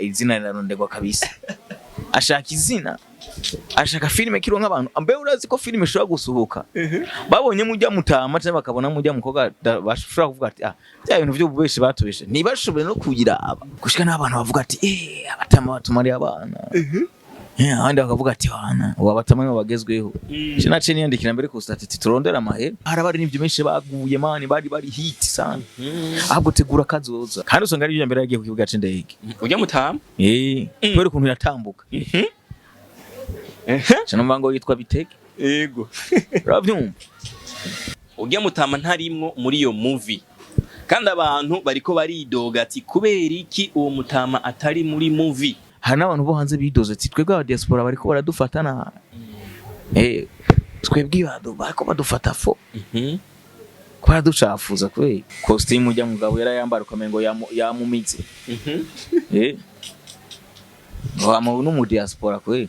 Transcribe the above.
Izina rirarondegwa kabisa. Ashaka izina, ashaka filime kironka abantu. Mbe urazi ko filime ishobora gusohoka babonye mujya mutama cyangwa bakabona mujya mukobwa, bashobora kuvuga ati: "Ah, bya bintu by'ububeshi batubeshe," ntibashobore no kuyiraba, gushika n'abantu bavuga ati: "Eh, abatama batumariye abana." Abandi bakavuga ati: "Bana ubu abatama nibo bagezweho." Je naciye niyandikira mbere ku statut, turondera amahera. Hari abari n'ivyo benshi baguye, man, bari hit sana. Ahubwo tegura kazoza, kandi usanga ari mbere yagiye ku kibuga c'indege. Ujya mutama? Eh, kubera ukuntu yatambuka. Ca numva ngo yitwa Bitege. Uravyumva? Ujya mutama ntarimwo muri iyo movie, kandi abantu bariko baridoga ati: "Kubera iki uwo mutama atari muri movie?" Hari n'abantu bo hanze bidoze ati: "Twebwe aba diaspora bariko baradufata nabi, twebwe bariko badufata fo ko baraducafuza." Kubera costume ujya mugabo yarayambara ukamengo yamumize. Wa mu n'umu diaspora kweli.